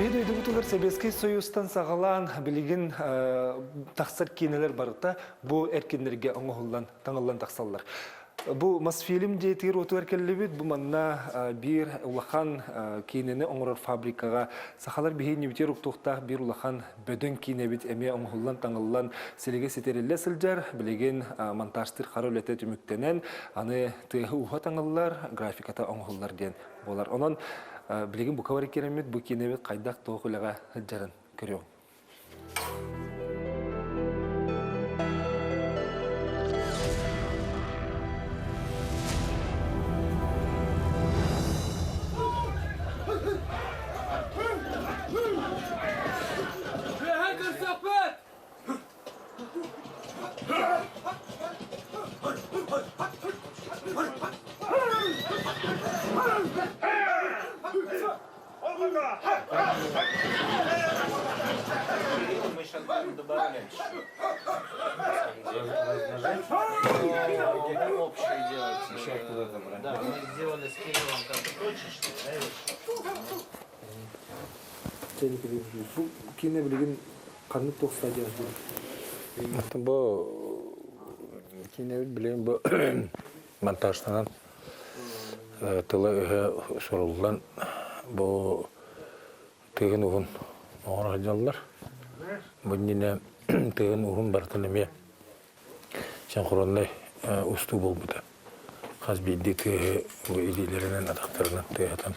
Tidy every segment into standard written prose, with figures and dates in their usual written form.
Биһи дойдубутугар Сэбиэскэй Союзтан саҕалаан билигин тахсар киинэлэр барыта бу эркиннэргэ оҥоһуллан, таҥыллан тахсаллар. Бу Мосфильм дьиэтигэр уотугар кэллибит. Бу манна биир улахан киинэни оҥорор фабрикаҕа сахалар биһи иннибитигэр уктуохтаах биир улахан бөдөҥ киинэбит эмиэ оҥоһуллан таҥыллан силигэ ситэриллэ сылдьар. Билигин монтажтыыр хара үлэтэ түмүктэнэн, аны тыаһы-ууһа таҥыллар, графиката оҥоһуллар диэн буолар. Онон билигин бука бары киирэммит бу киинэбит хайдах туох үлэҕэ сылдьарын көрүөҕүҥ. Үөһэ көрсөхпүт! Мы сейчас будем добавлять. Но общее делать. Еще откуда-то брать. Да, мы сделали с Кириллом как бы точечный, да, Бу киинэ билигин ханнык туох стадияҕа диэн? Бу киинэбит билигин бу монтажтанан тыла-өһө суруллан бу тыгын уһун оҥоро сылдьаллар. Бу иннинэ тыгын уһун барытын эмиэ синхроннай устуу буолбута. Хас биирдии тыаһы бу илиилэринэн атахтарынан тыаһатан.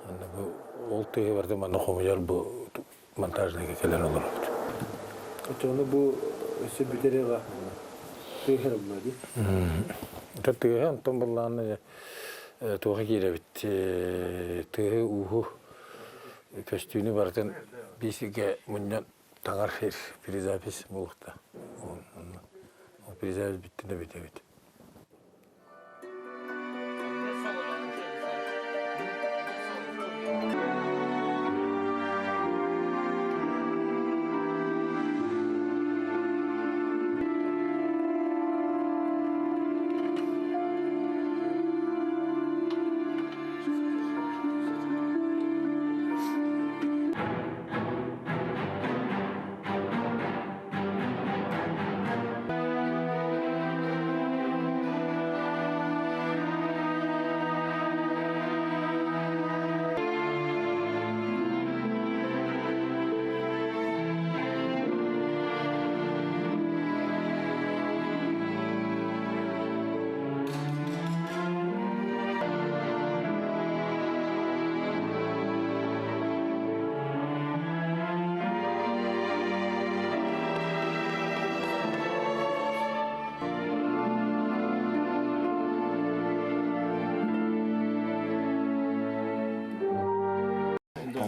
Аны бу ол тыаһы барда манна хомуйар бу монтажныйга кэлэн олоробут. Оччоҕуна бу өссө бүтэр ыга тыаһы була дии. Это тыаһы онтон быллааны туоха киирэбит тыаһы ууһу көстүүнү барытын биисигэ мунньан таҥар сир перезапись буолуохта. Ол перезапись бүттүнэ бүтэбит.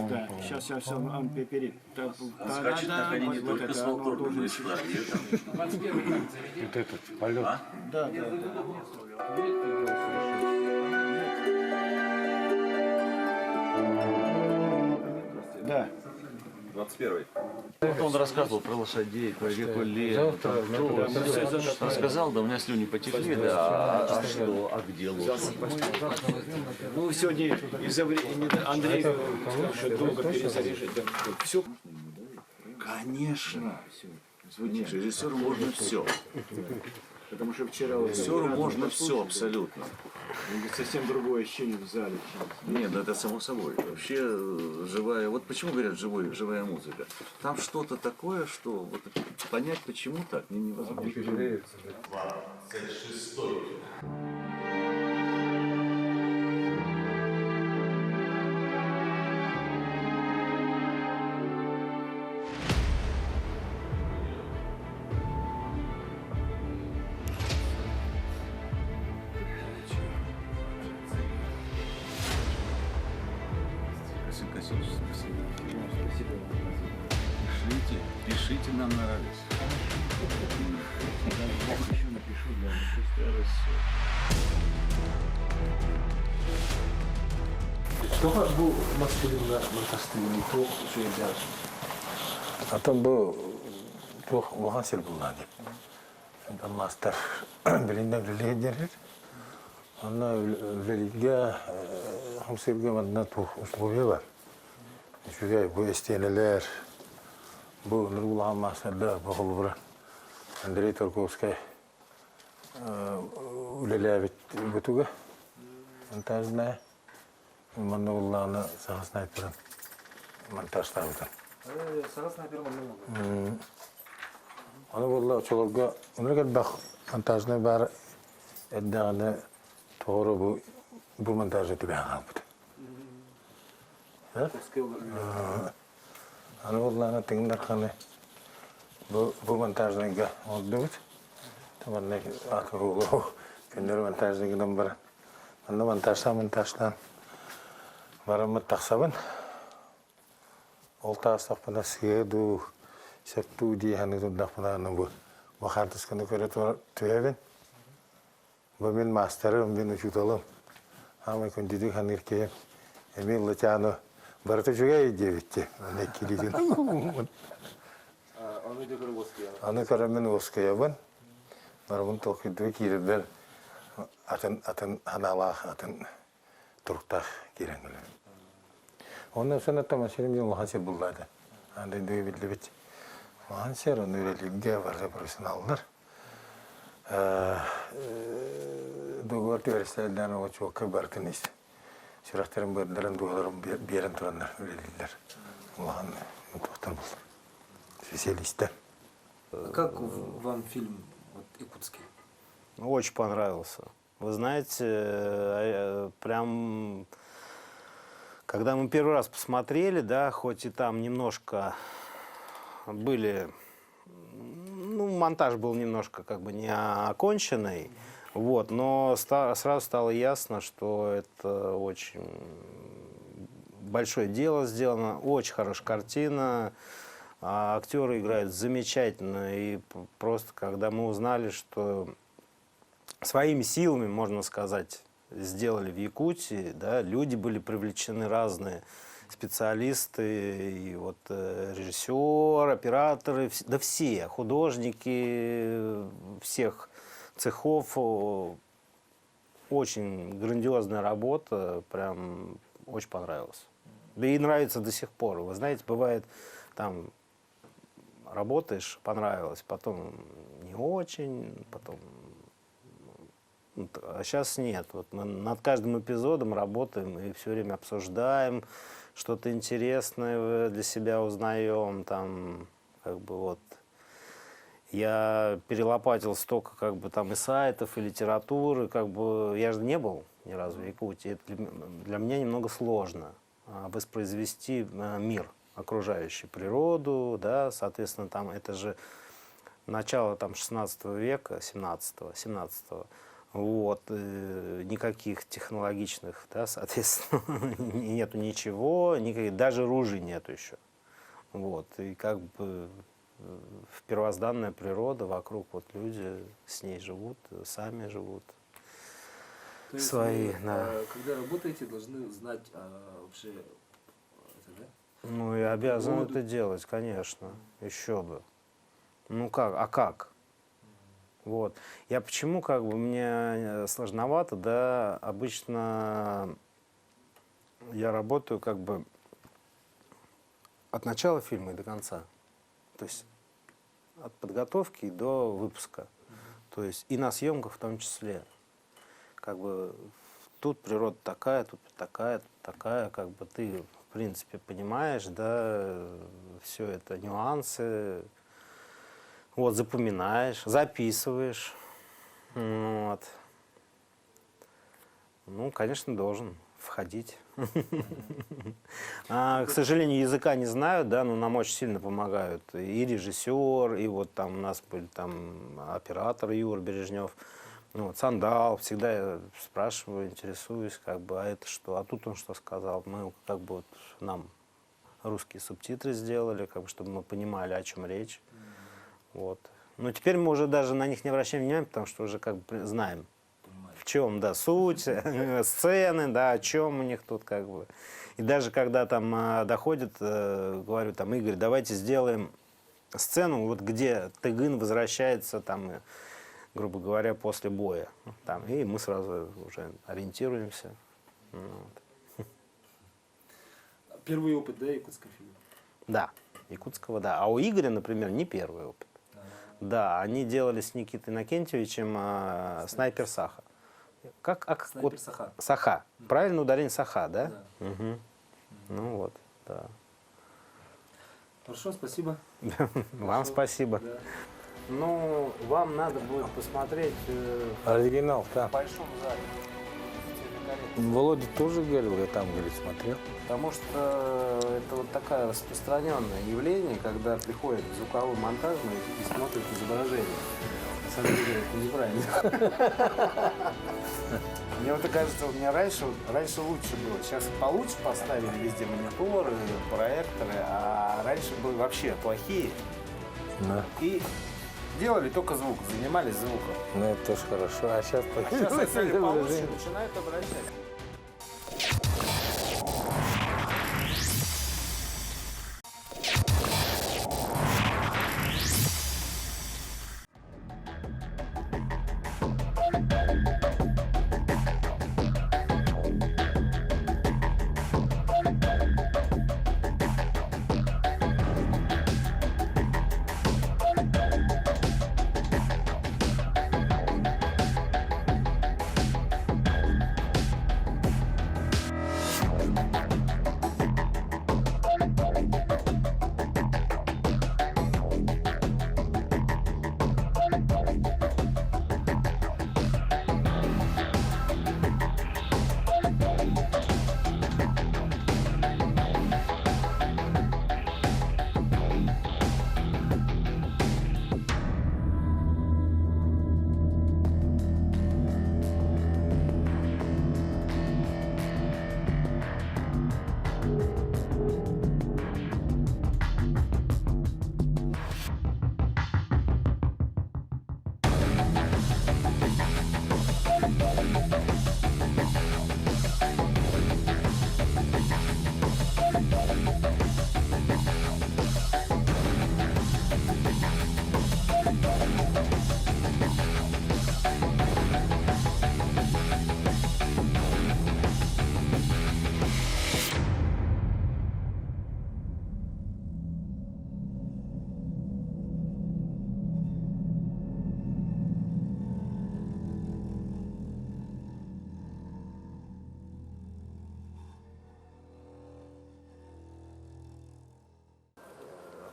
Да, сейчас, сейчас, все, он перед. Скачет на коне не только с волторгом, но и с кларнетом. Вот этот полет. А? Да, да, да. Да. 21-й. Вот он рассказывал про лошадей, про реку Лену. Завтра там, Рассказал, да, у меня слюни потекли, да, а что, а где лошадь? Ну, сегодня из-за времени Андрей сказал, что долго перезаряжать. Все. Конечно. Нет, режиссеру можно все. Потому что вчера вот Режиссеру можно все абсолютно. совсем другое ощущение в зале. Нет, ну это само собой. Вообще живая, вот почему говорят живой, живая музыка? Там что-то такое, что вот понять почему так невозможно. 26-й. Василий Васильевич, спасибо. Спасибо. Пишите, пишите нам на радость. Еще напишу для Хорошо. Тоҕо бу Мосфильмҥа монтажтыыгыный, туох үчүгэйдээх? Атын бу туох улахан сир буллаа дип. Маастар билиннэ үлэлиир диэрир. Онно үлэлииргэ хамсыырга манна туох условия бар. Үчүгэй бу истиэнэлэр, бу ынырык улахан маастардар, бу холобура Андрей Тарковскай үлэлээбит бутуга монтажная. Манна буллаҕына саха снайперын монтажтаабытым. Саха снайпер манна буолла. Аны буолла очолорго ынырык элбэх монтажнай баар эрдэҕинэ тоҕо бу бу монтажа түбэһэн хаалбыт. Аны буоллаҕына Тыгын Дарханы бу бу монтажнайга оҥордубут. Манна көннөрү монтажный гынан баран манна монтажтаан монтажтаан бараммыт тахсабын. Ол таастахпына сыа дуу, сөп дуу дии саныы турдахпына аны бу бу хаартысканы көрө түһэбин. Бу мин маастарым, мин учууталым. Аамай күндүтүк саныыр киһим Эмил Лытяну барыта үчүгэй диэбитти. Аны килиитин Аны көрөммүн уоскуйабын. Барыбын толкуйдуу киирэрбэр атын атын ханаалаах атын туруктаах киирэн кэлэбин. Онно санаттам сирим дьон улахан сир буллаата. Аны биллибит улахан сир, ону үлэлииргэ барыта профессионаллар. Договор түһэристэринэн оҕочуокка барытын ис сүрэхтэрин быардарын дууһаларын биэрэн тураннар үлэлииллэр. Улахан туохтар был специалистар. Как вам фильм вот, «Якутский»? Очень понравился. Вы знаете, прям когда мы первый раз посмотрели, да, хоть и там немножко были, ну, монтаж был немножко как бы не оконченный, вот, но сразу стало ясно, что это очень большое дело сделано, очень хорошая картина, а актеры играют замечательно, и просто когда мы узнали, что своими силами, можно сказать, сделали в Якутии, да, люди были привлечены разные специалисты, и вот режиссер, операторы, да все, художники всех цехов. Очень грандиозная работа, прям очень понравилось. Да и нравится до сих пор. Вы знаете, бывает там работаешь, понравилось, потом не очень, потом а сейчас нет. Вот мы над каждым эпизодом работаем и все время обсуждаем, что-то интересное для себя узнаем, там, как бы вот. Я перелопатил столько как бы там и сайтов, и литературы, как бы я же не был ни разу в Якутии. Это для меня немного сложно воспроизвести мир окружающий, природу, да, соответственно, там это же начало там 16 века, 17 вот, никаких технологичных, да, соответственно, нету ничего, никаких, даже ружей нету еще. Вот, и как бы в первозданная природа, вокруг вот люди с ней живут, сами живут. То есть Свои, вы, да. когда работаете, должны знать вообще это, да? Ну, я обязан Природу. это делать, конечно, еще бы. Ну как, а как? Вот. Я почему, как бы, мне сложновато, да, обычно я работаю как бы от начала фильма и до конца. То есть от подготовки до выпуска. То есть и на съемках в том числе. Как бы тут природа такая, тут такая, тут такая, как бы ты, в принципе, понимаешь, да, все это нюансы. Вот, запоминаешь, записываешь. Вот. Ну, конечно, должен входить. К сожалению, языка не знаю, да, но нам очень сильно помогают и режиссер, и вот там у нас был там оператор Юр Бережнев, ну, вот, Сандал, всегда я спрашиваю, интересуюсь, как бы, а это что, а тут он что сказал, мы как бы вот нам русские субтитры сделали, как бы, чтобы мы понимали, о чем речь. Вот. Но теперь мы уже даже на них не обращаем внимания, потому что уже как бы знаем. в чем, да, суть, сцены, да, о чем у них тут как бы. И даже когда там а, доходит, э, говорю, там, Игорь, давайте сделаем сцену, вот где Тыгын возвращается там, э, грубо говоря, после боя. Там, и мы сразу уже ориентируемся. Ну, вот. Первый опыт, да, якутского фильма? Да, якутского, да. А у Игоря, например, не первый опыт. Да, они делали с Никитой Иннокентьевичем а, «Снайпер Саха». Как, а, как- «Снайпер вот, Саха». Саха. Правильно ударение Саха, да? Да. Мгм. Ну вот, да. Хорошо, спасибо. Вам спасибо. Да. Ну, вам надо будет посмотреть э, Оригинал, да. в большом зале. Володя тоже говорил, я там, говорит, смотрел. Потому что это вот такое распространенное явление, когда приходят в звуковой монтажный и смотрят изображение. На самом деле это неправильно. Мне вот кажется, у меня раньше, раньше лучше было. Сейчас получше поставили везде мониторы, проекторы, а раньше были вообще плохие. Да. И делали только звук, занимались звуком. Ну, это тоже хорошо. А сейчас, Сейчас стали получше, начинают обращать.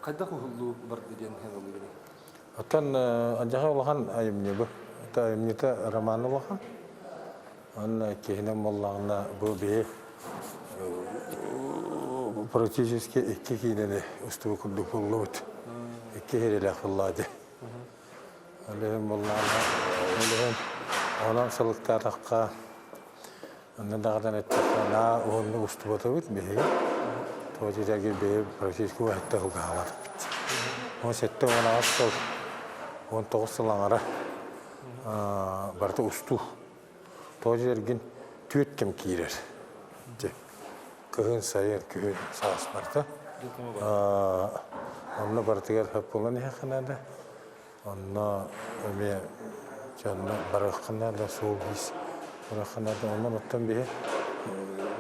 Хайдах уһуллуу барда диэн сыаналыыгыный? Оттон алдьархай улахан айымньы бу. Это айымньыта роман улахан. Онно киһинэн буоллаҕына бу биһи практически икки киинэни устубут курдук буллубут. Икки иһирилээх буллаа дии. Ол иһин буоллаҕына, ол иһин онон сылыктаатахха Онно даҕатан эттэххэ, наа уһуннук устубатыбыт биһиги. Тоҕо диэтэргит биһиги практически уһатта сылгаһалаатыбыт. 17-18 сыл, 19 сыл аҥара барыта устуу. Тоҕо диэтэргин түөрт кэм киирэр. Кыһын, сайын, күһүн, саас барыта. Онно барытыгар хөп буолан иһиэххэ наада. Онно эмиэ дьонно барыахха наада, суол-иис барыахха наада. Онон оттон биһи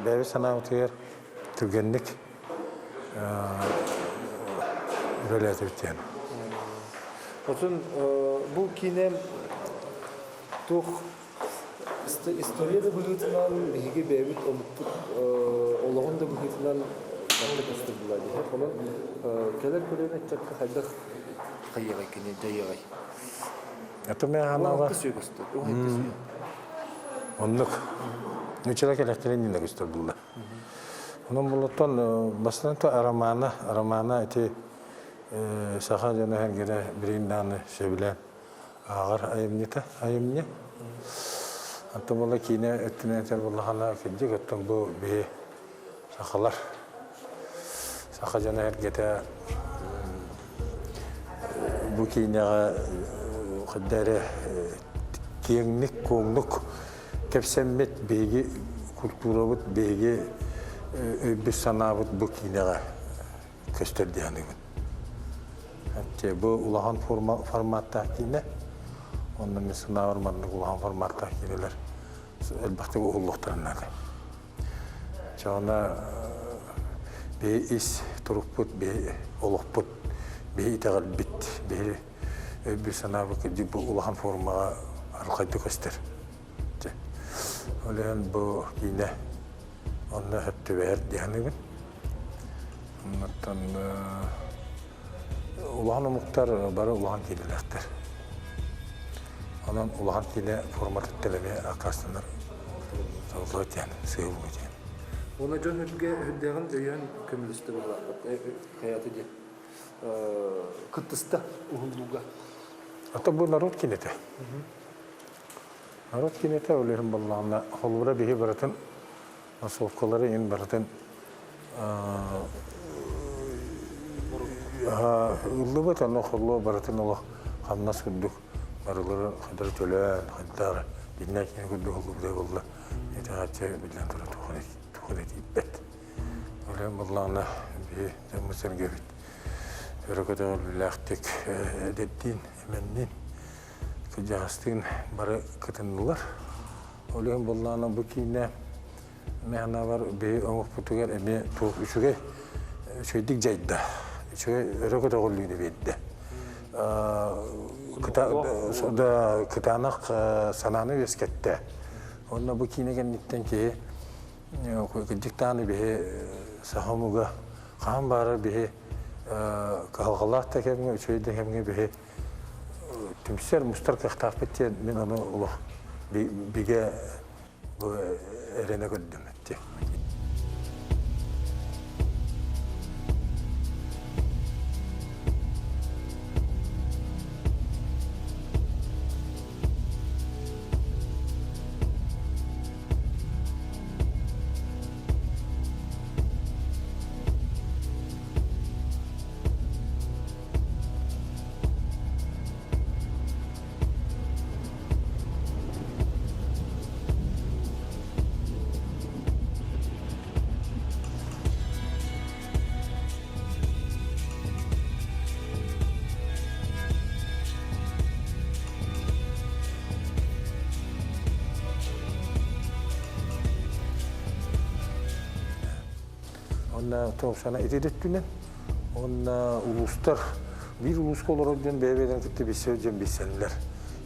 бэйэбит санаабытыгар түргэнник үлэлээтибит диэн. Отун бу киинэ туох история да быһыытынан биһиги бэйэбит омукпут олоҕун да быһыытынан барыта көстөр буолла дии. Онон кэлэр көлүөнэ ыччакка хайдах хайыаҕай кини дьайыаҕай? Это мен анаба Оннук. Нучала кэлэхтэрин нина көстөр булла. Онон буллаттан бастан то романа, романа эти саха дьоно хергере билигин дааны сөбүлээн ааҕар айымньыта айымньы. Антон була киинэ өттүнэн этэр буоллахына кырдьык оттон бу биһи сахалар саха дьоно эргэтэ бу киинэҕэ хайда эрэ киэҥник куоҥнук. кэпсэммит биһиги культурабыт, биһиги өйбүт-санаабыт бу киинэҕэ көстөр дии саныыбын. Бу улахан форматтаах киинэ. Онно мин санаабар маннык улахан форматтаах киинэлэр элбэхтик уһуллуохтарын наада. Чоҕуна биһи ис турукпут, биһи олохпут, биһи итэҕэлбит, биһи өйбүт-санаабыт кырдьык бу улахан формаҕа арылхайдык көстөр. Ол иһин бу киинэ онно сөп түбэһэр дии саныыбын. Оннуттан улахан омуктар бары улахан киинэлээхтэр. Онон улахан киинэ форматыттан эмиэ аккаастанар соло диэн, сыһыллыы диэн. Уонна дьон үргэ үрдээҕин өйөөн көмөлөстө быһылаахпыт. Хайата диэн кыттыста уһуллууга. Ата бу народ кинэтэ. Народ кинэтэ ол иһин буоллаҕына холобура биһи барытын массовкалары ин барытын ыллыбыт ону холлуо барытын олох хамнас курдук барылары хадары төлөөн хайдаар биннэ кини курдук ыллыбыта буолла итэҕэччи биллэн турар туох эрэ тиийбэт ол иһин буоллаҕына биһи дьоммут сэргэбит өрө көтөҕүллүүлээхтик эдэрдиин эмэнниин кырдьаҕастыын бары кытыннылар. Ол иһин буоллаҕына бу киинэ мин биһи омукпутугар эмиэ туох үчүгэй үчүгэйдик дьайда, үчүгэй өрө көтөҕүллүүнү биэрдэ. Кытаанах санааны үөскэттэ. Онно бу киинэ кэнниттэн киһи кырдьык даҕаны биһи саха омуга хаһан баарар биһи кыһалҕалаах да кэмҥэ, үчүгэй да кэмҥэ биһи түмсэр, мустар кыахтаахпыт диэн мин ону олох бигэ бу эрэнэ көрдүм этти. Онно туох ити өттүнэн Уонна улуустар биир улууска олорор дьон бэйэ-бэйэлэрин кытта билсэр дьон билсэллэр.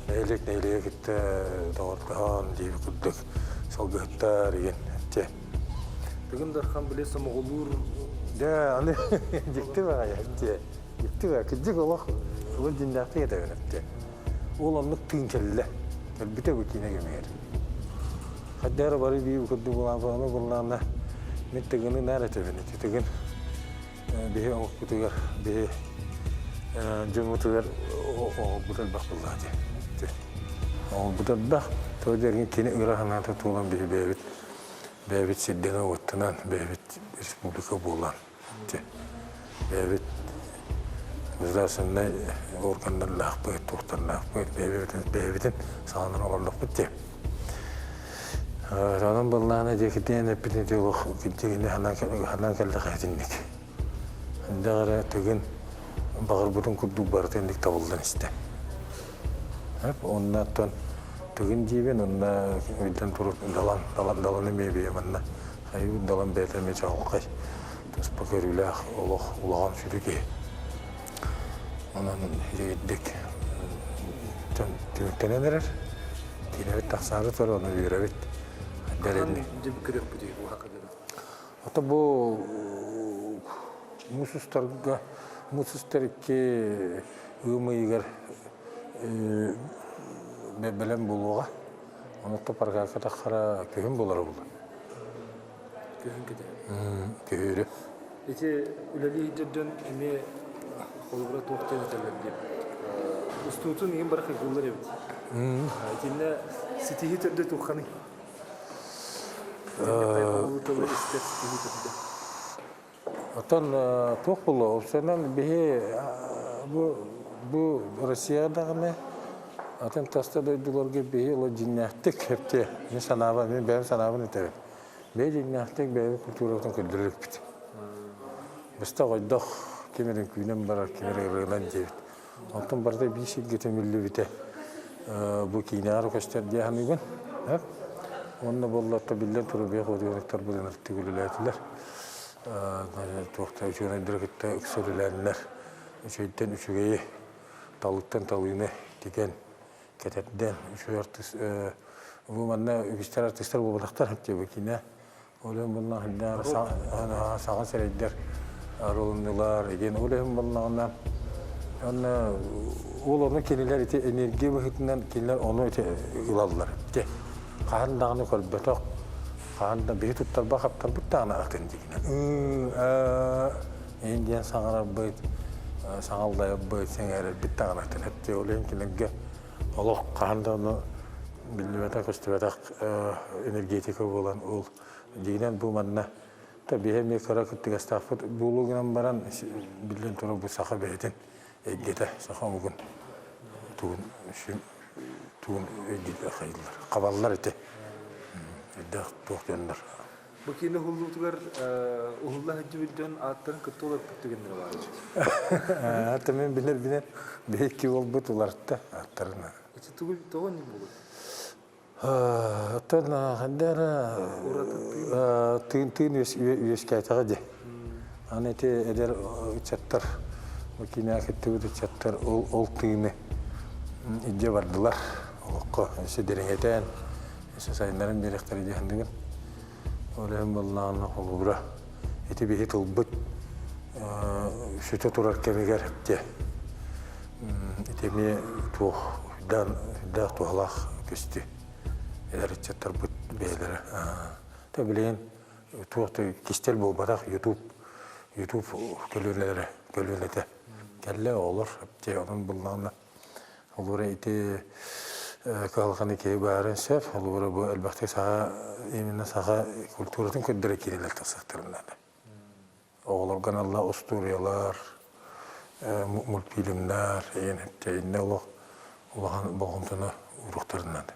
Нэһилиэк нэһилиэги кытта доҕордоһон диэбит курдук салгыһыттар игин те. Тыгын Дархан били сомоҕолуур Дьэ, аны дьикти баҕайы те. Дьикти баҕайы. Кырдьык олох олох дьиҥнээхтик этэбин те. Ол оннук тыын кэллэ. Кэлбитэ бу киинэ кэмигэр. Хайдах эрэ бары биир курдук булаан буллаҕына мин тыгыны наар этэбин ити тыгын биһи омукпутугар биһи дьоммутугар оҕолбут элбэх буоллаҕа дии. Оҕолбут элбэх, тоҕо диэн кини ыра санаата туолан биһи бэйэбит бэйэбит сирдэнэн-уоттанан бэйэбит республика буолан бэйэбит государственнай органнардаахпыт, туохтардаахпыт, бэйэбитин бэйэбитин саҕаланан олордохпут дии. Онон быллаана диэкитинэн эппитин ити олох кирдьигини ханан кэллэхэ итинник. Элбэх эрэ тыгын баҕарбытын курдук барыта инник табыллан истэ. Онно оттон тыгын диибин, онно өйдөн турут далан, далан, далан эмиэ бэйэ манна хайыбыт далан бэйэтэ эмиэ чаҕылхай туспа көрүүлээх олох улахан сүдү киһи. Онон үчүгэйдик түмүктэнэн эрэр. Киинэбит тахсаары турар, ону үөрэбит. Көрүөхпүтүй уһакадыры? Ото бу муус устарга муус устар икки ыам ыйыгар бэлэм буолуоҕа. Онуттан паркака таххара күһүн буолара буолуо. Күһүн кэтэ. Күһүөрү. Ити үлэлии сылдьар дьон эмиэ холобура туох диэн этэллэр диэн. Устуутун иһин бары хайгыыллар эбит. Итиннэ ситиһии төрдө туохханый? Тылы истэр ситиһии төрдө. Оттон туох буолуо? Уопсайынан биһи бу бу Россия даҕаны. Атын таста дойдуларга биһи ыла дьиннээхтик хэптиэ. Мин санаабар, мин бэйэм санаабын этэбин. Бэйэ дьиннээхтик бэйэбит культурабытын көрдөрүөхпүт. Быстах ойдох ким эрэ үҥкүүнэн барар, ким эрэ ырыанан диэбит. Онтон барыта биир сиргэ түмүллүбүтэ бу киинэҕэ көстөр дии саныыбын. Уонна буолларта биллэн турар бэйэ художниктарбытын ыртык үлэлээтилэр. Туохта учуонайдары кытта ыкса үлэлээннэр үчүгэйтэн үчүгэйи, талыттан талыыны тигэн, кэтэрдэн, үчүгэй артыыс бу манна үгүстэр артыыстар буолбатахтар диэбит киинэ. Ол иһин буоллаҕына саҥа сирэйдэр арылыннылар диэн ол иһин буоллаҕына уонна ол ону кинилэр ити энергия быһыытынан кинилэр ону ити ылаллар ити хаһан даҕаны көрбөтөх хаһан да биһи туттарба хаптарбыт даҕаны атын дигинэн ыы диэн саҥарарбыт саҥалдайарбыт сэҥээрэрбит даҕаны атын эттэ ол иһин кинилэргэ олох хаһан да ону биллибэтэх-көстүбэтэх энергетика буолан ол дьиҥинэн бу манна биһи эмиэ кыра кыттыгастаахпыт буолуу гынан баран биллэн турар бу саха бэйэтин эйгэтэ саха омугун тугун тугун хайыллар хабаллар ити өйдөөх туох дьоннор Бу киинэ уһуллуутугар уһулла сылдьыбыт дьон ааттарын кытта уларыппыт түгэннэрэ баар. Ата мен билэр-билэр биһикки буолбут уларытта ааттарын. Ити тугу тоҕо инник буолуой? Оттон ханна эрэ тыын тыын үөскээтэҕэ дии. Аны ити эдэр ыччаттар, бу киинэҕэ кыттыбыт ыччаттар ол ол тыыны илдьэ бардылар. Олоххо өссө дириҥэтэн, өссө сайыннаран биэриэхтэрэ дии саныыбын. Ол иһин буоллаҕына холобура ити биһи тылбыт сүтэ турар кэмигэр дьэ ити эмиэ туох үрдээх туһалаах көстүү эдэр ыччаттарбыт бэйэлэрэ та билигин туох да кистэл буолбатах ютуб ютуб көлүөнэлэрэ көлүөнэтэ кэллэ оҕолор дьэ онон буллаҕына Олора ити кыһалҕаны киһи баарын сөп. Олора бу элбэхтик саха именно саха культуратын көрдөрө киирэлэр тахсыахтарын наада. Оҕолорго аналлаах устуоруйалар, мультфильмнар, иннэ олох улахан болҕомтону ууруохтарын наада.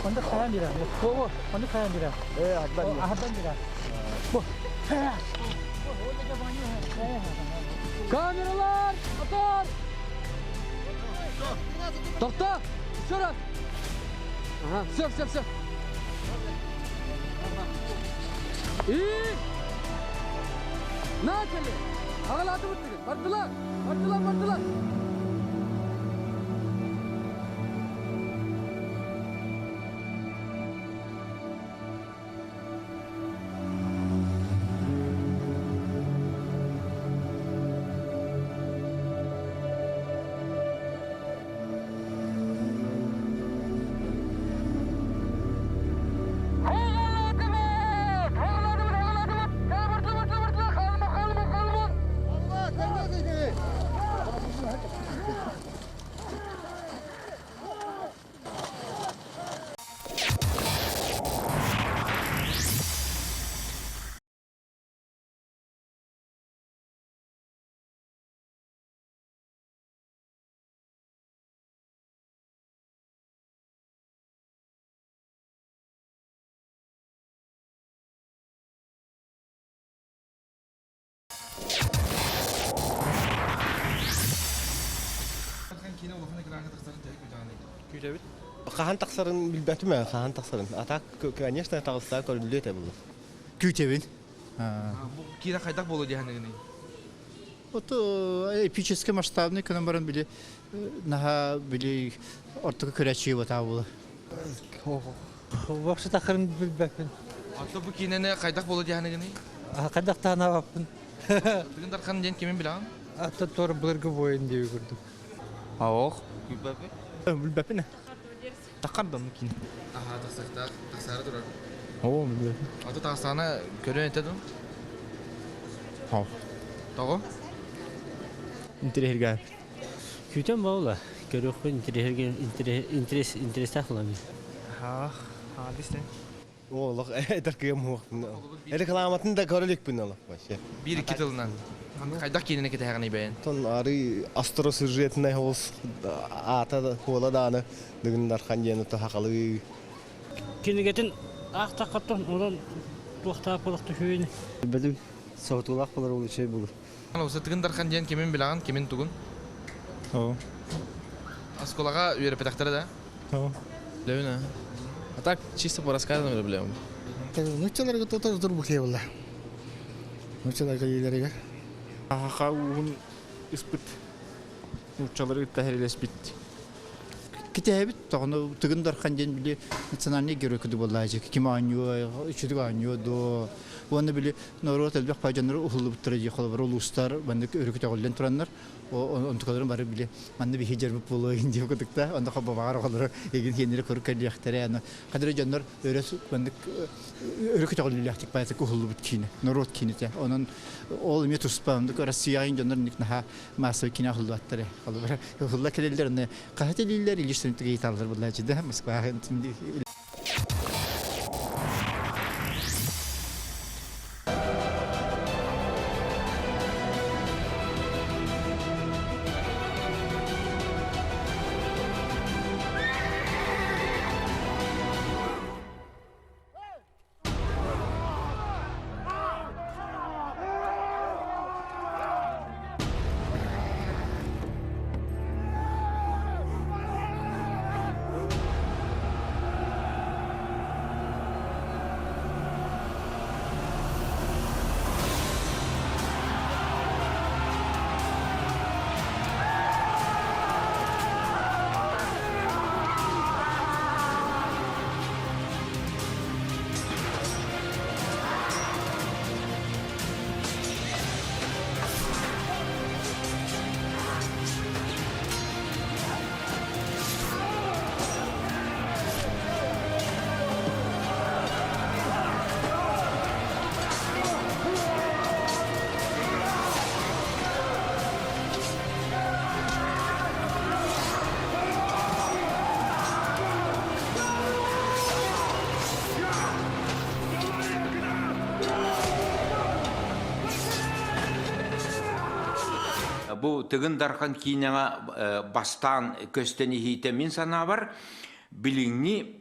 Онно хайан бира. Бу, онно хайан бира. Э, аддан. Аддан бира. Бу. Камералар, мотор! Тохто! Еще раз! Ага, все, все, все. И начали! Аҕалаатыбыт Бардылар! Бардылар, бардылар! Күүтэбит. Хаһан тахсарын билбэтим ээ, хаһан тахсарын. А так, конечно, таҕыста көрүллүө этэ булу. Күүтэбин. Бу киирэ хайдах буолуо диэхэнигиний? Вот эпический масштабный кынан баран били наһаа били ортоку көрәчү батаа була. Вообще тахарын билбэппин. Ото бу киинэни хайдах буолуо диэхэнигиний? Хайдах таанабаппын. Тыгын Дархан диэн кимин билэҕин? Ата тор былыргы воин диэби курдук. Аох. Билбэппин. Билбэппин. Тахар да киин. Аха, тахсахтаах, тахсаары турар. Оо, билбэппин. Ото тахсаана көрөн этэ дуу? Хоо. Тоҕо? Интириэһиргээппин. Күүтэн буолла. Көрүөхпүн интерес интерестаах буламын. Ах, аадыс Олох этэр кыам хуохпун. Рекламатын да көрө иликпин олох вообще. Биир икки тылынан. Хайдах киинини кэтэһэҕиний бэйэн? Тон ары астросюжетнай холус аата хуола дааны Дыгын Дархан диэн сахалыы. Кинигэтин аахтаххаттан онон туохтаах буолах түһүөн. Билбэтим соһутуулаах болар ол үчүгэй буолур. Тыгын Дархан диэн кимин билэҕин, кимин тугун? Оо. Оскуолаҕа үөрэппэтэхтэрэ да? Оо. Билэбин А так чисто по рассказам билэбин. Нуччаларга тотор турбукей буолла. Нуччаларга иилэригэр. Аха уһун ыспыт нууччалары кытта хэрилэспит. Китээбит тоҕону Тыгын Дархан диэн били национальный герой куду буоллаачы ким оонньуо, үчүгэй оонньуо дуо. Уонна били норуот элбэх баадьаннары уһуллубуттара дии холобур улуустар маннык өрүкү көтөҕүллэн тураннар онтукаларын бары били манна биһи дьарбыт буолуо игин диэн курдукта онно хоббабаҕар оҕолору игин хиэннэри көрүк кэлиэхтэрэ аны хадары дьоннор өрө маннык өрө көтөҕүллүүлээхтик баайытык уһуллубут киинэ норуот киинэтэ онон ол эмиэ туспа оннук Россияҕа дьоннор инник наһаа массовый киинэ уһуллубаттар холобура уһулла кэлэллэр онно хаһа телииллэр или что-нибудь ыйыталлар буллаачы да Москваҕа Бу Тыгын Дархан киинэҕэ бастаан көстөн иһиитэ мин санаабар билиҥҥи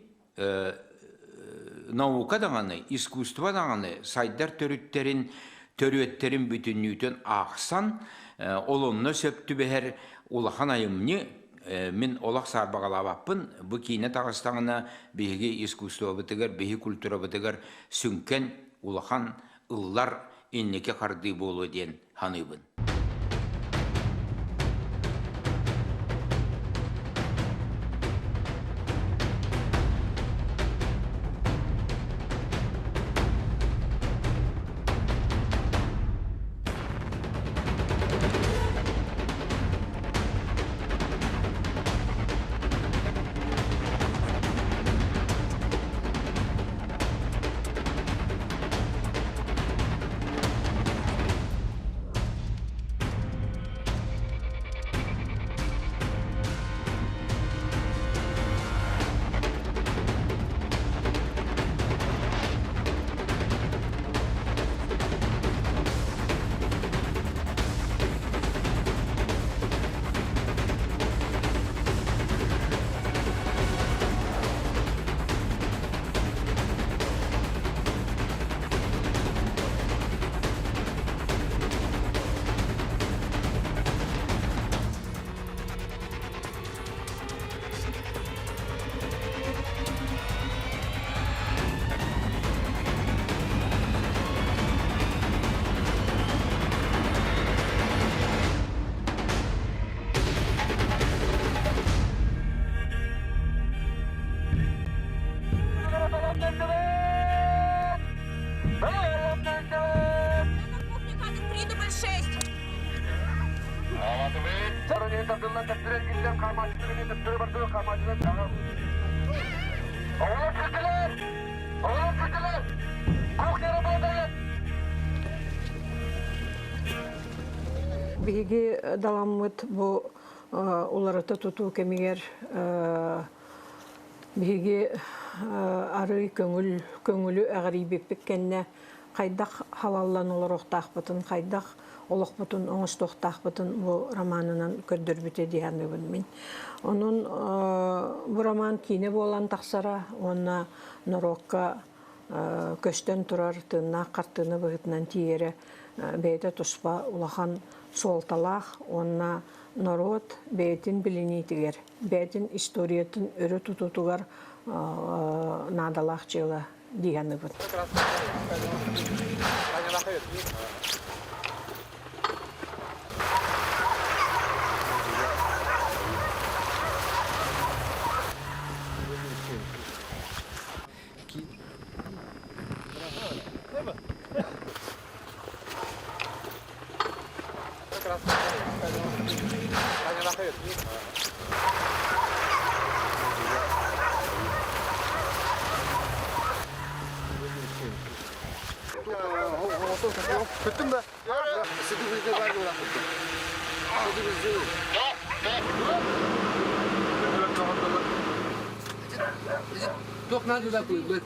наука даҕаны, искусство даҕаны сайдар төрүттэрин, төрүөттэрин бүтүннүүтүн аахсан, ол онно сөп түбэһэр улахан айымньы мин олох саарбаҕалаабаппын. Бу киинэ таҕыстаҕына биһиги искусствобытыгар, биһи культурабытыгар сүҥкэн улахан ыллар инники хардыы буолуо диэн саныыбын. Биһиги даламмыт бу уларыта тутуу кэмигэр биһиги арыый көҥүл көҥүлү эҕирийбиппит кэннэ хайдах халаллан олоруохтаахпытын, хайдах олохпутун оҥостуохтаахпытын бу романынан көрдөрбүтэ дии саныыбын мин. Онон бу роман киинэ буолан тахсара уонна норуокка көстөн турар тыыннаах хартыына быһыытынан тиийэрэ бэйэтэ туспа улахан суолталаах уонна норуот бэйэтин билиниитигэр, бэйэтин историятын өрө тутуутугар наадалаах дьыала дии саныыбын. Күттүм да. Туох наада куйбыт.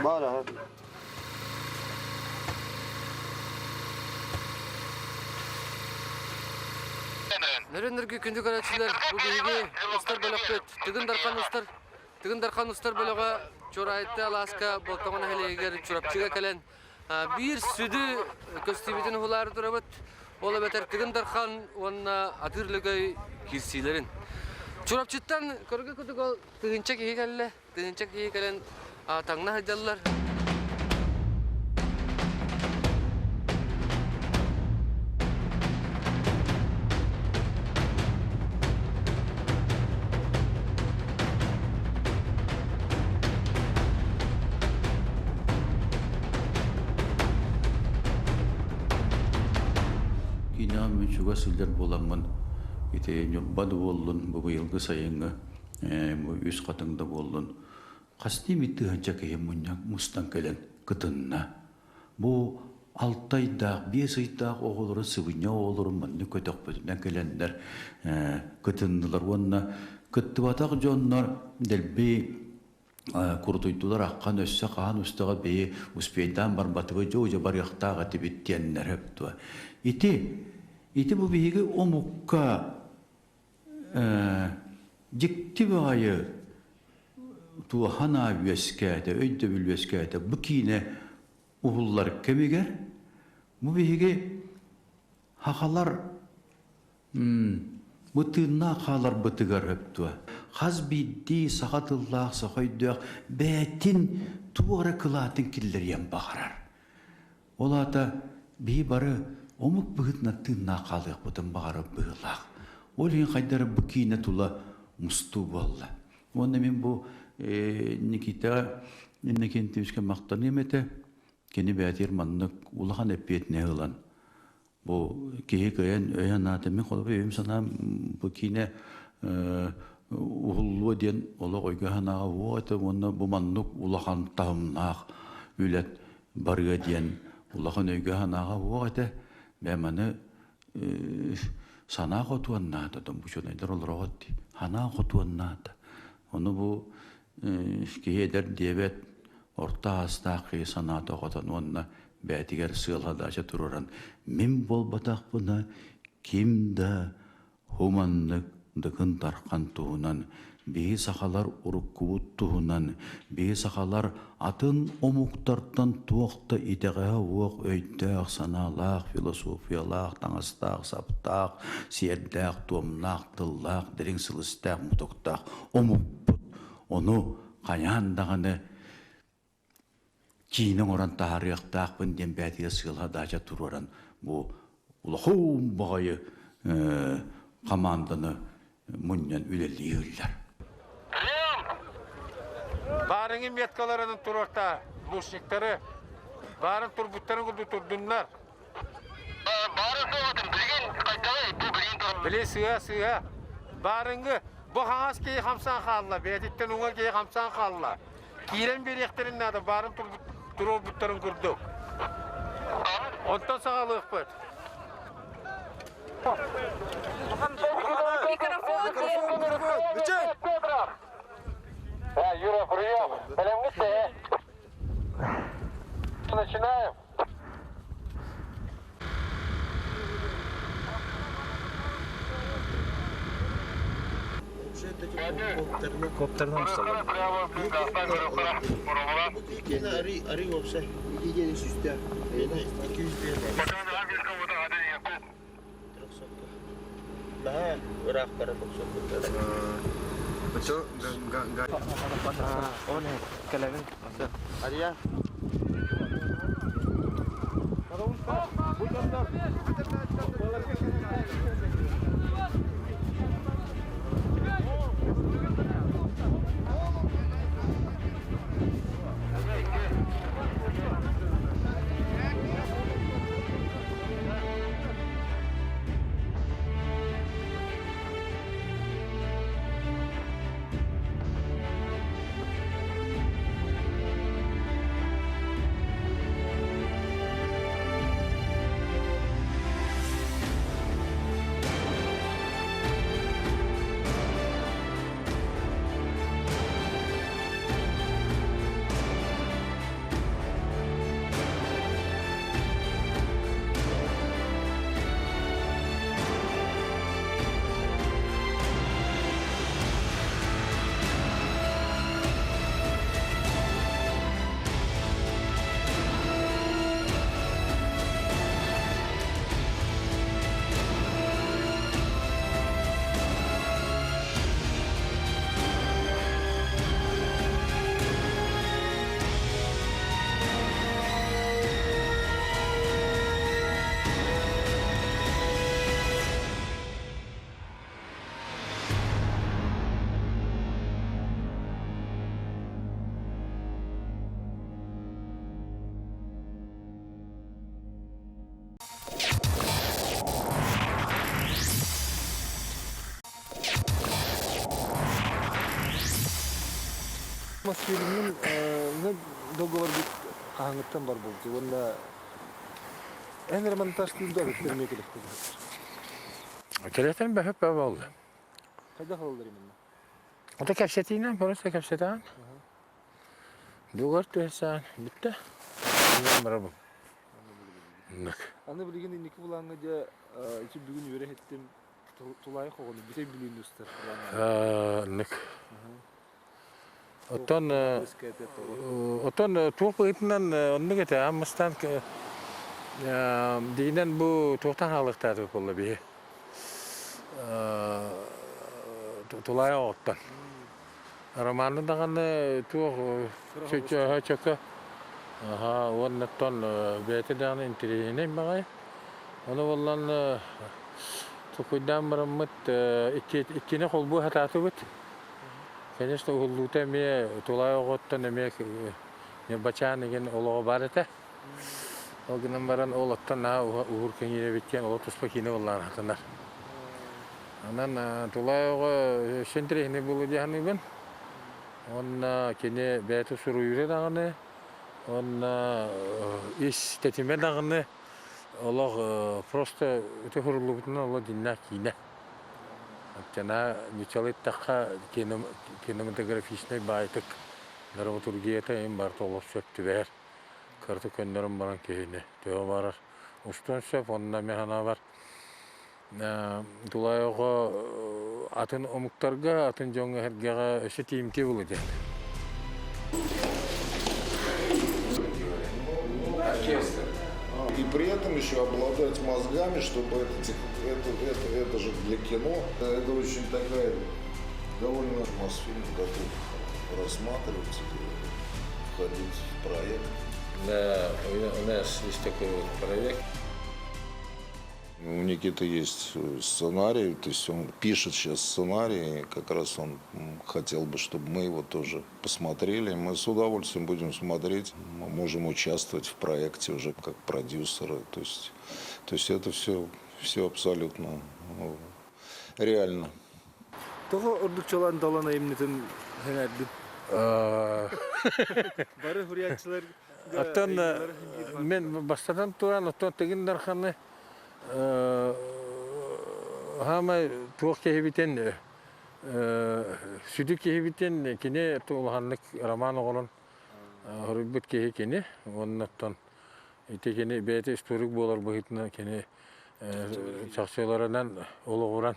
Баар Нөрөннөргө күндү көрөөччүлэр, бу биһиги устар бөлөхпүт Тыгын Дархан устар Тыгын Дархан устар бөлөҕө Чуораайты алааска Болтоҥо нэһилиэгэр Чурапчыга кэлэн биир сүдү көстүүбүтүн уһулаары турабыт. Ол эбэтэр Тыгын Дархан уонна Атыыр Лөгөй киирсиилэрин. Чурапчыттан көргө курдук ол тыһыынча киһи кэллэ. Тыһыынча киһи кэлэн таҥна сылдьаллар. Киинэҕэ мин чугас сылдьар буоламмын ити Ньурба да буоллун, бу быйылгы сайыҥҥы бу үс хатыҥ да буоллун хастыы эмит тыһыынча киһи мунньан мустан кэлэн кытынна. Бу алтайдаах, биэс ыйдаах оҕолору, сыбынньа оҕолорун маннык көтөхпүтүнэн кэлэннэр кытыннылар уонна кыттыбатах дьоннор дэлби курутуйдулар аххан өссө хаһан устаҕа бэйи успейдаан барбатыбы дьэ дьэ барыахтаах этибит диэннэр өптуа. Ити ити бу биһиги омукка дьикти баҕайы туоханаа үөскээтэ, өйдөбүл үөскээтэ. Бу киинэ уһуллар кэмигэр бу биһиги хахалар бу тыыннаах хааларбытыгар өптуа. Хас биирдии саха тыллаах, саха өйдөөх бэйэтин туох эрэ кылаатын киллэриэн баҕарар. Ол аата биһи бары омук быһыытынан тыыннаах хаалыахпытын баҕарар быһыылаах. Ол иһин хайдары бу киинэ тула мустуу буолла. Уонна мин бу Никита Иннокентьевичка махтаныам этэ. Кини бэйэтигэр маннык улахан эппиэтинэһи ылан бу киһи кыайан өйө-санаата мин холобур өйүм-санаам бу киинэ уһуллуо диэн олох өйгө-санааҕа уо этэ уонна бу маннык улахан таһымнаах үлэ барыа диэн улахан өйгө-санааҕа уох этэ. Бэм аны санаа хотуон наада, учуонайдар олороҕут дии. Санаа хотуон наада. Ону бу киһи эдэр диэбэт орто аастаах киһи санаата хотон уонна бэйэтигэр сыал-садаача туруоран мин буолбатахпына ким да Хуманнык Дыкын Дархан туһунан, биһи сахалар уруккубут туһунан, биһи сахалар атын омуктартан туох да итэҕэһэ уох өйдөөх-санаалаах, философиялаах, таҥастаах-саптаах, сиэрдээх-туомнаах, тыллаах, дириҥ сылыстаах, мутуктаах омукпут. Ону хайаан даҕаны киинэ оҥорон таһаарыахтаахпын диэн бэйэтигэр сыала-даача туруоран бу улахан баҕайы хамаанданы мунньан үлэлииллэр. Баарыҥы меткаларын туруорта лучниктары баарын турбуттарын курдук турдуннар. Били сыа сыа баарыҥы бу хаҥас киһи хамсаан хаалла бэйэтиттэн уҥа киһи хамсаан хаалла Киирэн биэриэхтэрин наада, баарын туруорбуттарын курдук. Онтон саҕалыахпыт. Микрофон, микрофон! Мичик! Да, Юра, прием! Начинаем! Коптерынан усталар. Мосфильмын договорбут хаһаҥыттан бар буолту уонна эн эрэ монтажтыыр да эбиттэр эмиэ кэлэхтэр. Кэлэтэн бөһөп буолла. Хайдах олаллар именно? Ото кэпсэтиинэн просто кэпсэтэн. Дугар түһэсээн бүттэ. Барабын. Аны билигин инники булааҥҥа дьэ ити бүгүн үөрэ иһиттим тулаайах оҕону бүтэй бүлүүнү устар Нык. Оттон оттон туох быһыытынан оннук этэ аммастан диинэн бу туохтан хаалыахтаатыбыт буолла биһи тулаайах оҕоттон Романы даҕаны туох чөкө аха уонна оттон бэйэтэ даҕаны интэриэһинэй баҕайы. Ону буоллан токуйдаан бараммыт иккини холбуу сатаатыбыт. Конечно, уһуллуута эмиэ тулаайах оҕоттон эмиэ бачаан игин олоҕо баар этэ. Ол гынан баран ол оттон наһаа уһуур кэҥиир эбит диэн олох туспа киинэ буоллаҕына сатанар. Онон тулаайах оҕо өссө интэриэһинэй буолуо дии саныыбын. Уонна кини бэйэтэ суруйуура даҕаны, уонна ис тэтимэ даҕаны олох просто өтө суруллубутунан олох дьиннээх киинэ. Оччоно ньуччалыы эттэххэ кинематографичнай баайтык драматургията им барыта олох сөп түбэһэр. Кырата көннөрөн баран киһини төһө барар устуон сөп онно эмиэ санаабар Тулаайаҕа атын омуктарга, атын дьоҥҥо эһэргэҕэ өссө тиийимтиэ буолуо диэн. Оркестр. И при этом еще обладать мозгами, чтобы это, это, это, это же для кино. Это очень такая довольно Мосфильм готов рассматривать, входить в проект. Да, у нас есть такой вот проект. У Никиты есть сценарий, то есть он пишет сейчас сценарий, как раз он хотел бы, чтобы мы его тоже посмотрели. Мы с удовольствием будем смотреть, мы можем участвовать в проекте уже как продюсеры. То есть, то есть это все, все абсолютно ну, реально. Тоҕо ордук чолоон Далан айымньытын сэҥээрдин? Бары суруйааччылар Оттон мен бастатан туран оттон Тыгын Дарханы хаамай туох киһибитин. Сүдү киһибитин кини улаханнык роман оҕолон хоруйбут киһи кини. Оннуттан ити кини бэйэтэ историк буолар быһыытынан кини чахчыларынан олоҕуран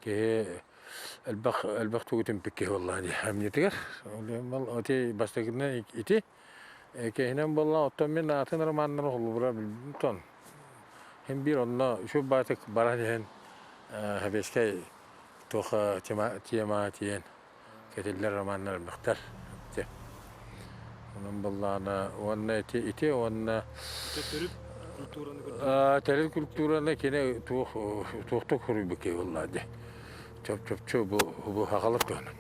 киһи элбэх элбэх тугу түмпүт киһи буоллаҕа дии амньытыгар. Ол ити бастакынан ити Киһинэн буолла оттон мин атын романнары холобура билбитон хин биир онно үчүгэй баатык баран иһэн сэбиэскэй туох тема тема тиийэн кэтиллэр романнар элбэхтэр. Онон буоллаҕына уонна ити ити уонна төрүт культураны төрүт культураны кини туох туохтук суруйбут киһи буоллаҕа дии. Чоп-чопчу бу бу сахалар туһунан.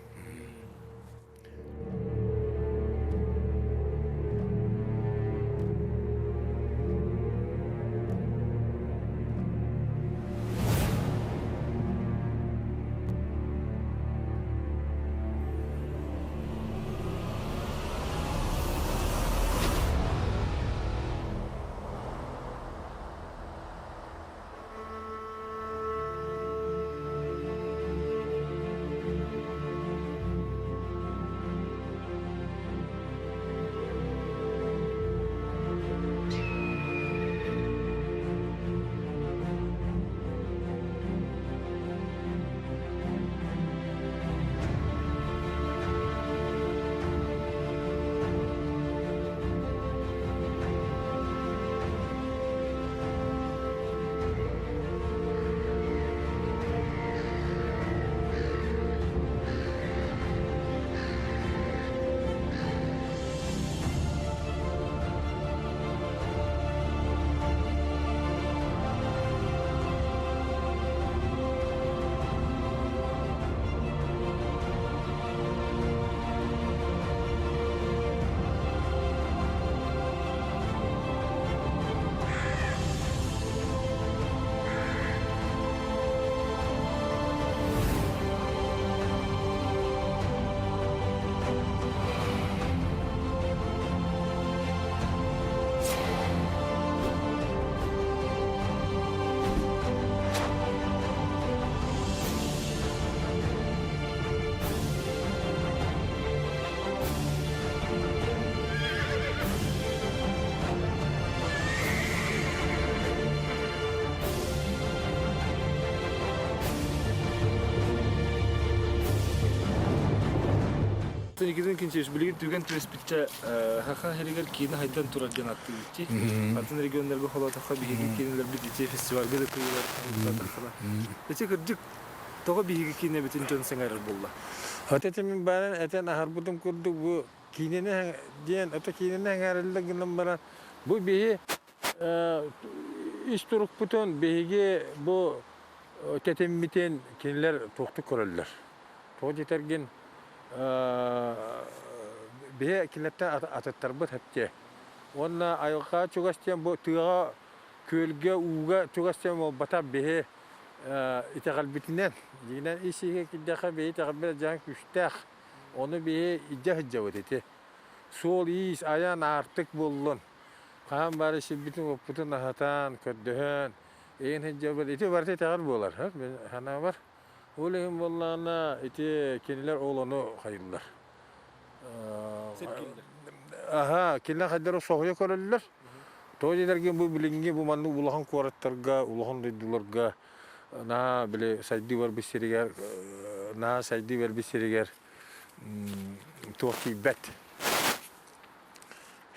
Никитин Кинчевич, билигин түгэн түбэспиччэ Хаха сиригэр киинэ хайдан турар диэн аттыыбытчи. Атын регионнарга холоотоххо биһиги киинэлэрбит ити фестивальга да тыылар Ити кырдьык тоҕо биһиги киинэбитин дьон сэҥээрэр буолла? Вот это мин баарын этэн аһарбытым курдук бу киинэни диэн ото киинэни сэҥээрэллэр гынан баран бу биһи ис турукпутун биһиги бу тэтиммитин кинилэр туохтук көрөллөр. Тоҕо диэтэргин биһи кинилэртэн атыттарбыт хэттиэ. Уонна айылҕа чугас диэн бу тыаҕа күөлгэ ууга чугас диэн буолбатах биһи итэҕэлбитинэн дьиҥинэн ис иһигэ киирдэххэ биһи итэҕэлбит дьаһан күүстээх. Ону биһи илдьэ сылдьабыт ити. Суол-иис, айан, аартык буоллун. Хаһан баары сирбитин-уоппутун аһатан, көрдөһөн, эйэн сылдьабыт. Ити барыта итэҕэл буолар, санаабар. Ол иһин буоллаҕына, ити кинилэр ол ону хайыыллар. Аһа, кинилэр хайдары соһуйа көрөллөр. Тоҕо диэтэргин бу билиҥҥи бу маннык улахан куораттарга, улахан дойдуларга наһаа били сайдыы барбыт сиригэр, наһаа сайдыы барбыт сиригэр туох тиийбэт.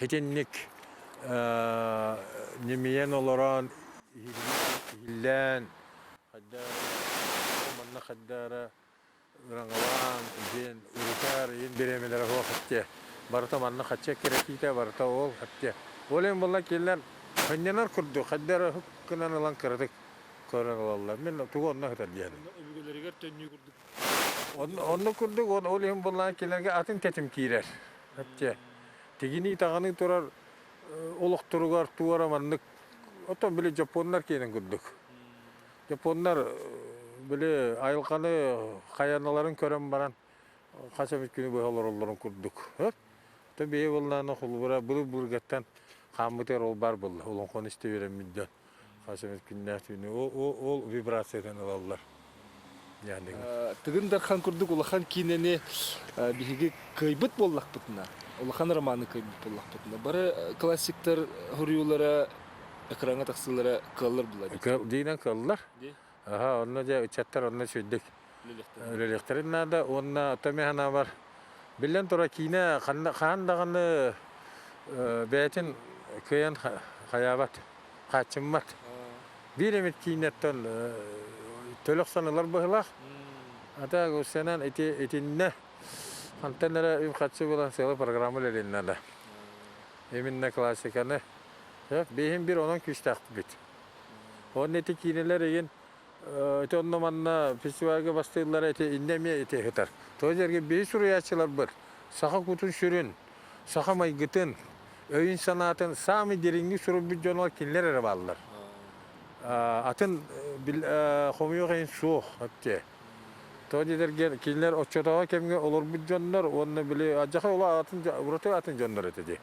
Итинник ньимийэн олорон, иһиллээн, манна хайдаара ыраҥалаан, диэн урутаар иин бириэмэлэрэ суох эттиэ. Барыта манна хачча кирэтиитэ барыта ол эттиэ. Ол иһин буолла кинилэр хынньанар курдук хайдары һук гынан ылан кыратык көрөн ылаллар. Мин тугу онно сытар диэн. Өбүгэлэригэр төннүү курдук. Онно курдук ол иһин буоллаан кинилэргэ атын тэтим киирэр. Эттиэ. Тигинии таҕаныы турар олохторугар туора маннык оттон били дьоппуоннар киэнин курдук. Японнар били айылҕаны хайаналарын көрөн баран хас эмит күнү быһа олороллорун курдук. То бэйэ буоллаана холобура былыр-былыргаттан хааммытыгар ол баар буолла. Олоҥхону истэ үөрэммит дьон хас эмит күннээх түүнү ол, ол, ол вибрациятын ылаллар. Тыгын Дархан курдук улахан киинэни биһиги кыайбыт буоллахпытына, улахан романы кыайбыт буоллахпытына, бары классиктар суруйуулара экраҥҥа тахсыылара кыаллар буолар. Диинэн кыаллар. Аха, онно дьэ ыччаттар онно үчүгэйдик үлэлиэхтэрин наада уонна оттон мин санаабар биллэн турар киинэ хаһан даҕаны бэйэтин кыайан хайаабат, хааччыммат. Биир эмит киинэттэн төлө охсон ылар быһыылаах. Ата Гусянан ити итиннэ хантан эрэ үп-харчы булан сыала программа үлэлиэн наада. Именно классиканы. Биһин бир онон күүстээхпит. Онно ити киинэлэр игин ити онно манна фестивальга бастыыллара ити иннэ эмиэ ити ыһытар. Тоҕо диэргэ биһи суруйааччыларбыт саха кутун сүрүн, саха майгытын, өйүн-санаатын саамай дириҥник суруйбут дьонугар кинилэр эрэ бааллар. Атын хомойуох иһин суох эптиэ. Тоҕо диэтэргэ кинилэр оччотооҕу кэмҥэ олорбут дьоннор уонна били адьаха ула атын ураты атын дьоннор этэ дии.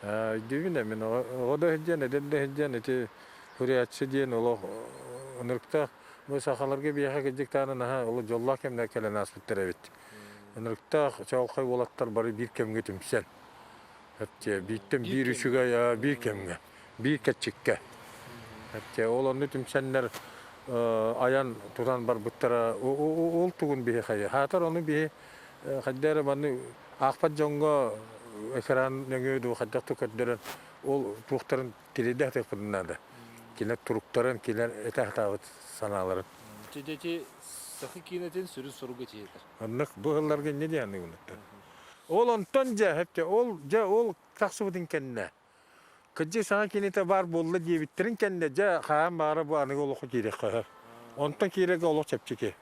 Өйдүүбүн мин оҕо да сылдьан, эдэр да сылдьан ити суруйааччы диэн олох ынырыктаах бу сахаларга биһиэхэ кырдьык даҕаны наһаа олох дьоллоох кэмнэр кэлэн ааспыттар эбит. Ынырыктаах чаҕылхай уолаттар бары биир кэмҥэ түмсэн Эптиэ бииртэн биир үчүгэй биир кэмҥэ, биир кэрчиккэ. Эптиэ ол онно түмсэннэр айан тутан барбыттара ол тугун биһи хайа. Хаатар ону биһи хайда эрэ манны аахпат дьоҥҥо экран нөҥүө дуу хайдах да көрдөрөн ол туохтарын тириэрдэ сатыахпытын наада. Кинилэр туруктарын, кинилэр этэ сатаабыт санааларын. Ити саха киинэтин сүрүн соруга тиийэр. Оннук бу ыһылларга инньэ диэн аныыбын Ол онтон дьэ, эптэ, ол дьэ ол тахсыбытын кэннэ кырдьык саҥа кинитэ баар буолла диэбиттэрин кэннэ дьэ хаһан баара бу аныгы олоххо киириэххэ сөп. Онтон киирэргэ олох чэпчэки.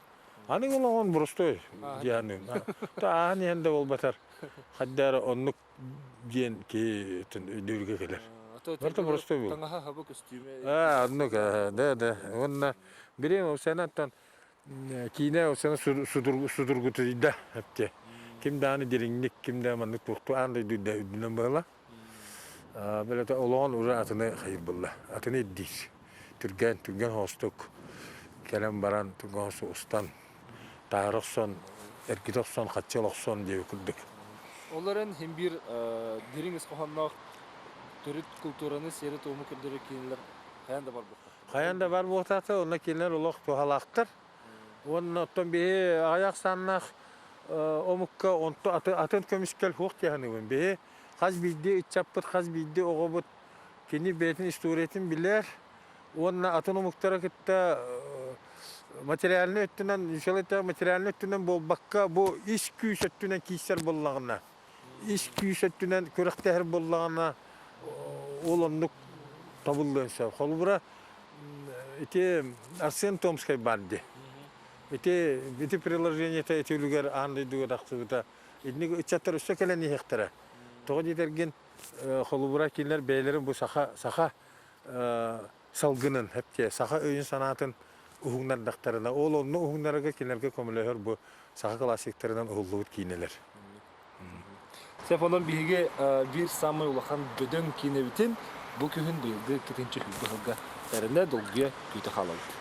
Аныгы олоҕун боростуой диэн ааһан иһэн да буолбатар хайда эрэ оннук диэн киһи өйдүүргэ кэлэр. Барыта боростуой буолар. Таҥаһа хаба көстүүмэ. Аа, оннук, да, да. Уонна билигин ол сэнаттан Киинэ ол судургутуйда эптиэ. Ким даҕаны дириҥник, ким да маннык туохтуу аан дойду үрдүнэн быһыла. Бэлэтэ олоҕун уже атыны хайырбылла. Атыны ирдиир. Түргэн, түргэн хоостук кэлэн баран, түргэн хоостук устан, таһара охсон, эргитэ охсон, хаччы охсон диэби курдук. Ол эрэн хин биир дириҥ ис хоһоонноох төрүт култуураны, сиэри-туому көрдөрөр киинэлэр хайаан да барбыттар. Хайан да бар буолтаата, онно кинилэр олох туһалаахтар. Уонна оттон биһи аҕыйах ахсааннаах омукка онто атын көмүскэл суох дии саныыбын. Биһи хас биирдии ыччаппыт, хас биирдии оҕобут кини бэйэтин историятын билэр уонна атын омуктары кытта материальнай өттүнэн, материальнай өттүнэн буолбакка, бу ис күүс өттүнэн киирсэр буоллаҕына, ис күүс өттүнэн күрэхтэһэр буоллаҕына, ол оннук табыллыан сөп. Холобура, ити Арсен Томскай баар дии. Ити ити приложениета ити үлүгэр аан дойдуга тахсыбыта. Итинник ыччаттар өссө кэлэн иһиэхтэрэ. Тоҕо диэтэргин, холобура, кинилэр бэйэлэрин бу саха саха салгынын, эптиэ, саха өйүн-санаатын уһугуннардахтарына, ол онно уһугуннарарга кинилэргэ көмөлөһөр бу саха классиктарынан уһуллубут киинэлэр. Сөп, онон биһиги биир саамай улахан бөдөҥ киинэбитин бу күһүн быйылгы иккитинчи сылга эрэнэ долгуйа күүтэ хаалабыт.